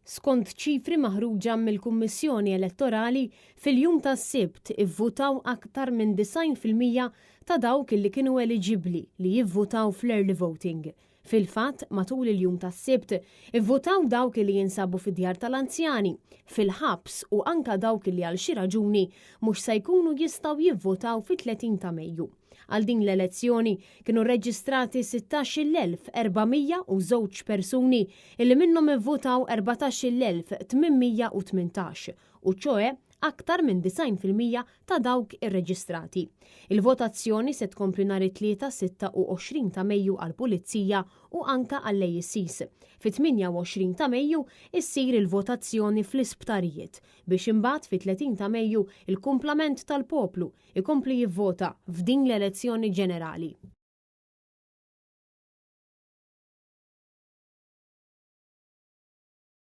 Skont ċifri maħruġa mill-Kummissjoni Elettorali, fil-jum tas-Sibt ivvutaw aktar minn 90% ta' dawk li kienu eliġibbli li jivvutaw fl-early voting. Fil-fatt, matul il-jum tas-Sibt, ivvutaw dawk li jinsabu fid-djar tal-anzjani, fil-ħabs u anka dawk li għal xi raġuni mhux se jkunu jistgħu jivvutaw fit-30 ta' Mejju. Għal din l-elezzjoni kienu rreġistrati 16,402 persuni illi minnhom ivvutaw 14,818 u ċoe aktar minn 90% ta' dawk irreġistrati. Il-votazzjoni se tkompli nhar it-Tlieta 26 ta' Mejju għall-Pulizija u anka għall-ASCs. Fit-28 ta' Mejju issir il-votazzjoni fl-isptarijiet biex imbagħad fit-30 ta' Mejju il-kumplament tal-poplu ikompli jivvota f'din l-elezzjoni ġenerali.